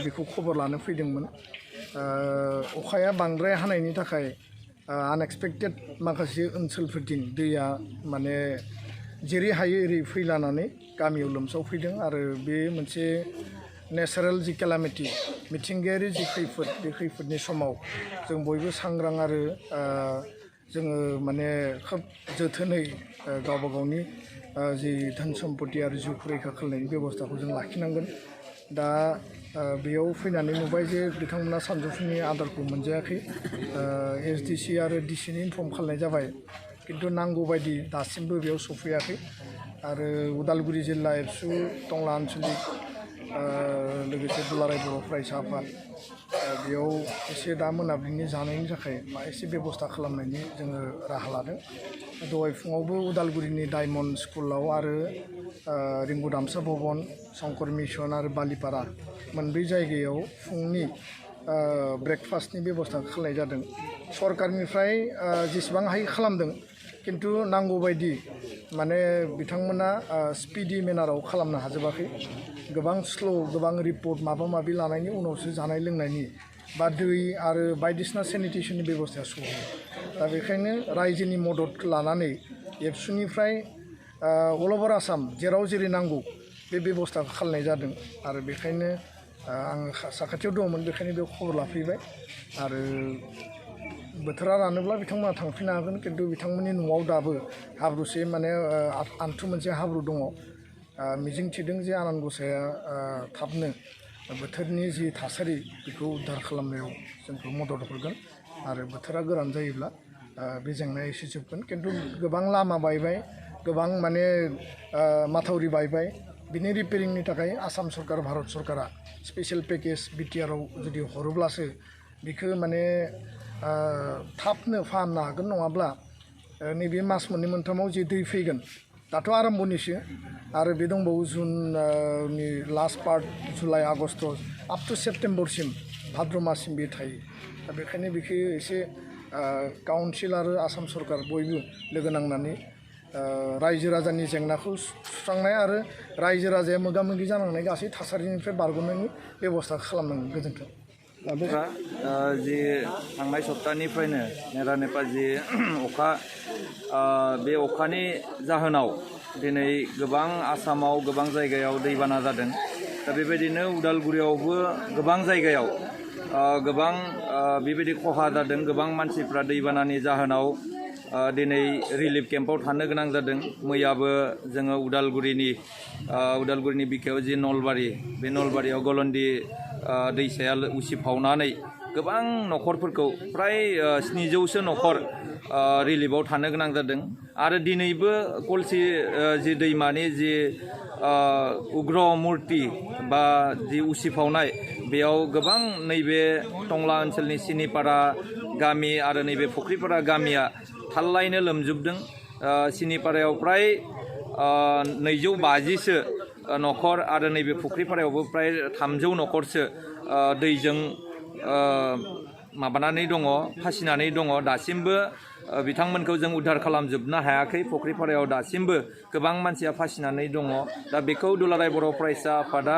बेखौ खबर लानो फैदोंमोन अखाया बांद्राय हानायनि थाखाय आनएक्सपेक्टेड माखासे ओनसोलफोरथिं दैया माने जेरै हायो एरै फैलानानै गामियाव लोमसावफैदों आरो बे मोनसे नेचारेल जि केलामिटि मिथिंगायारि जि खैफोद बे खैफोदनि समाव जों बयबो सांग्रां आरो जोङो माने खोब जोथोनै गावबा गावनि जि धोन सम्पति आरो जिउखौ रैखा खालामनायनि बेबस्थाखौ जों लाखिनांगोन दा बेयाव फैनानै नुबाय जे बिथांमोना सानजौफुनि आदारखौ मोनजायाखै एसडिसि आरो डिसिनि इनफर्म खालामनाय जाबाय किन्तु नांगौ बायदि दासिमबो बेयाव सफैयाखै आरो उदालगुरि जिल्ला एबसु टंला आन्चलिक लोगोसे दुलाराय बर' फरायसा आफाद बेयाव एसे दा मोनाबिलिनि जानायनि थाखाय एसे बेबस्था खालामनायनि जोङो राहा लादों दहाय फुङावबो उदालगुरिनि डायमन्ड स्कुलाव आरो रिंगु दामसा भबन शंकर मिशन आरो बालिपारा मोनब्रै जायगायाव फुंनि ब्रेकफास्टनि बेबस्था खालामनाय जादों सरकारनिफ्राय जेसेबां हायो खालामदों किन्तु नांगौ बायदि माने बिथांमोना स्पिडि मेनाराव खालामनो हाजोबाखै गोबां स्ल' गोबां रिपर्ट माबा माबि लानायनि उनावसो जानाय लोंनायनि बा दै आरो बायदिसिना सेनिटेसननि बेबस्थाया सहैयो दा बेखायनो रायजोनि मदद लानानै एबसुनिफ्राय अल अभार आसाम जेराव जेरै नांगौ बे बेबस्थाखौ खालामनाय जादों आरो बेखायनो आं साखाथियाव दङमोन बेखायनो बेयाव खबर लाफैबाय आरो बोथोरा रानोब्ला बिथांमोना थांफिननो हागोन किन्तु बिथांमोननि न'आव दाबो हाब्रुसे माने आन्थु मोनसे हाब्रु दङ मिजिं थिदों जे आनान गसाया थाबनो बोथोरनि जि थासारि बेखौ उद्धार खालामनायाव जोंखौ मदद हरगोन आरो बोथोरा गोरान जायोब्ला बे जेंनाया एसे जोबगोन किन्तु गोबां लामा बायबाय गोबां माने माथावरि बायबाय बिनि रिपेयारिंनि थाखाय आसाम सरकार भारत सरकारा स्पेसियेल पेकेज बिटिआरआव जुदि हरोब्लासो बेखौ माने थाबनो फाहामनो हागोन नङाब्ला नैबे मास मोननै मोनथामाव जे दै फैगोन दाथ' आरम्भनिसो आरो बे दंबावो जुननि last part July August up to सेप्टेम्बरसिम भाद्र माससिम बे थायो दा बेखायनो बेखौ एसे काउन्सिल आरो आसाम सरकार बयबो लोगो नांनानै रायजो राजानि जेंनाखौ सुस्रांनाय आरो रायजो राजाया मोगा मोगि जानांनाय गासै थासारिनिफ्राय बारग'नायनि बेबस्था खालामनांगोन गोजोन्थों जि थांनाय सप्तानिफ्रायनो नेरा नेपा जि अखा बे अखानि जाहोनाव दिनै गोबां आसामाव गोबां जायगायाव दैबाना जादों दा बेबायदिनो उदालगुरियावबो गोबां जायगायाव गोबां बेबायदि खहा जादों गोबां मानसिफ्रा दैबानानि जाहोनाव दिनै रिलिफ केम्पआव थानो गोनां जादों मैयाबो जोङो उदालगुरिनि बिखायाव जि नलबारि बे नलबारियाव गलन्दि दैसाया उसिफावनानै गोबां न'खरफोरखौ फ्राय 700सो न'खर रिलिफआव थानो गोनां जादों आरो दिनैबो कलसि जि दैमानि जि उग्र मुर्ति बा जि उसिफावनाय बेयाव गोबां नैबे टंला ओनसोलनि सिनिपारा गामि आरो नैबे फुख्रिपारा गामिया थाल्लायैनो लोमजोबदों सिनिपारायाव फ्राय 250सो न'खर आरो नैबे फुख्रिपारायावबो फ्राय 300 न'खरसो दैजों माबानानै दङ फासिनानै दङ दासिमबो बिथांमोनखौ जों उद्धार खालामजोबनो हायाखै फुख्रिपारायाव दासिमबो गोबां मानसिया फासिनानै दङ दा बेखौ दुलाराय बर' फरायसा आफादा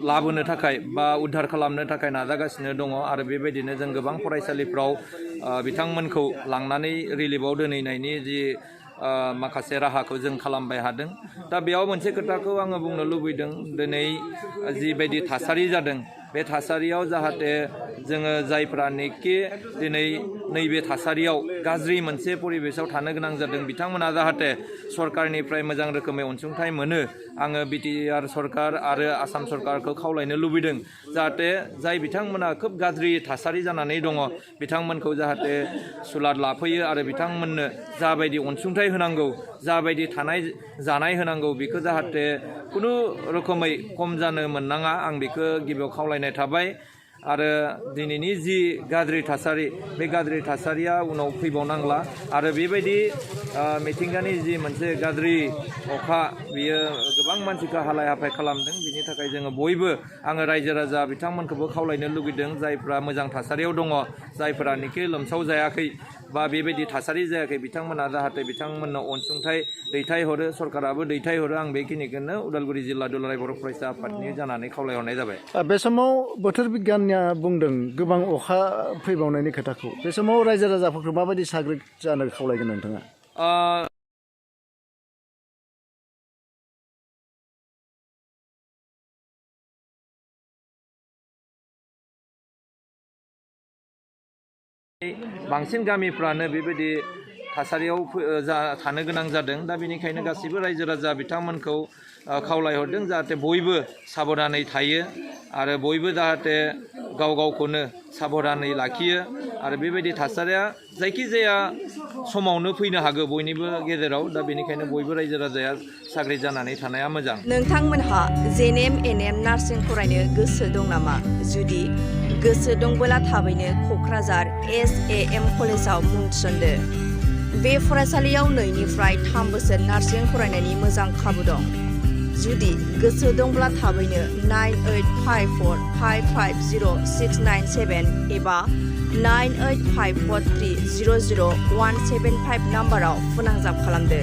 लाबोनो थाखाय बा उद्धार खालामनो थाखाय नाजागासिनो दङ आरो बेबायदिनो जों गोबां फरायसालिफ्राव बिथांमोनखौ लांनानै रिलिफआव दोनहैनायनि जि माखासे राहाखौ जों खालामबाय हादों दा बेयाव मोनसे खोथाखौ आङो बुंनो लुबैदों दिनै जिबायदि थासारि जादों बे थासारियाव जाहाथे जोङो जायफ्रानोखि दिनै नैबे थासारियाव गाज्रि मोनसे परिबेसाव थानो गोनां जादों बिथांमोना जाहाथे सरकारनिफ्राय मोजां रोखोमै अनसुंथाइ मोनो आङो बिटिआर सरकार आरो आसाम सरकारखौ खावलायनो लुबैदों जाहाथे जाय बिथांमोना खोब गाज्रि थासारि जानानै दङ बिथांमोनखौ जाहाथे सुलाद लाफैयो आरो बिथांमोननो जाबायदि अनसुंथाइ होनांगौ जाबायदि थानाय जानाय होनांगौ बेखौ जाहाथे खुनु रोखोमै खम जानो मोननाङा आं बेखौ गिबियाव खावलायनाय थाबाय आरो दिनैनि जि गाज्रि थासारि बे गाज्रि थासारिया उनाव फैबावनांला आरो बेबायदि मिथिंगानि जि मोनसे गाज्रि अखा बियो गोबां मानसिखौ हालाय हाफाय खालामदों बिनि थाखाय जोङो बयबो आङो रायजो राजा बिथांमोनखौबो खावलायनो लुगैदों जायफ्रा मोजां थासारियाव दङ जायफोरानोखि लोमसाव जायाखै बा बेबायदि थासारि जायाखै बिथांमोना जाहाथे बिथांमोननो अनसुंथाइ दैथायहरो सरकाराबो दैथायहरो आं बेखिनिखौनो उदालगुरि जिल्ला दुलाराय बर' फरायसा आफादनि जानानै खावलायहरनाय जाबाय। बे समाव बोथोर बिगियाननिया बुंदों गोबां अखा फैबावनायनि खोथाखौ बे समाव रायजो राजाफोरखौ माबायदि साग्रिद जानो खावलायगोन नोंथाङा? बांसिन गामिफ्रानो बेबायदि थासारियाव थानो गोनां जादों दा बेनिखायनो गासैबो रायजो राजा बिथांमोनखौ खावलायहरदों जाहाथे बयबो साबधानै थायो आरो बयबो जाहाथे गाव गावखौनो साबधानै लाखियो आरो बेबायदि थासारिया जायखिजाया समावनो फैनो हागौ बयनिबो गेजेराव दा बेनिखायनो बयबो रायजो राजाया साग्रिद जानानै थानाया मोजां। नोंथांमोनहा जेएनएम एनएम नार्सिं फरायनो गोसो दं नामा? जुदि गोसो दंबोला थाबैनो क'क्राझार SAM कलेजाव मुं थिसनदो। बे फरायसालियाव 2निफ्राय 3 बोसोर नार्सिं फरायनायनि मोजां खाबु दं। जुदि गोसो दंब्ला थाबैनो 9854550697 एबा 9854300175 नाम्बाराव फोनांजाब खालामदो।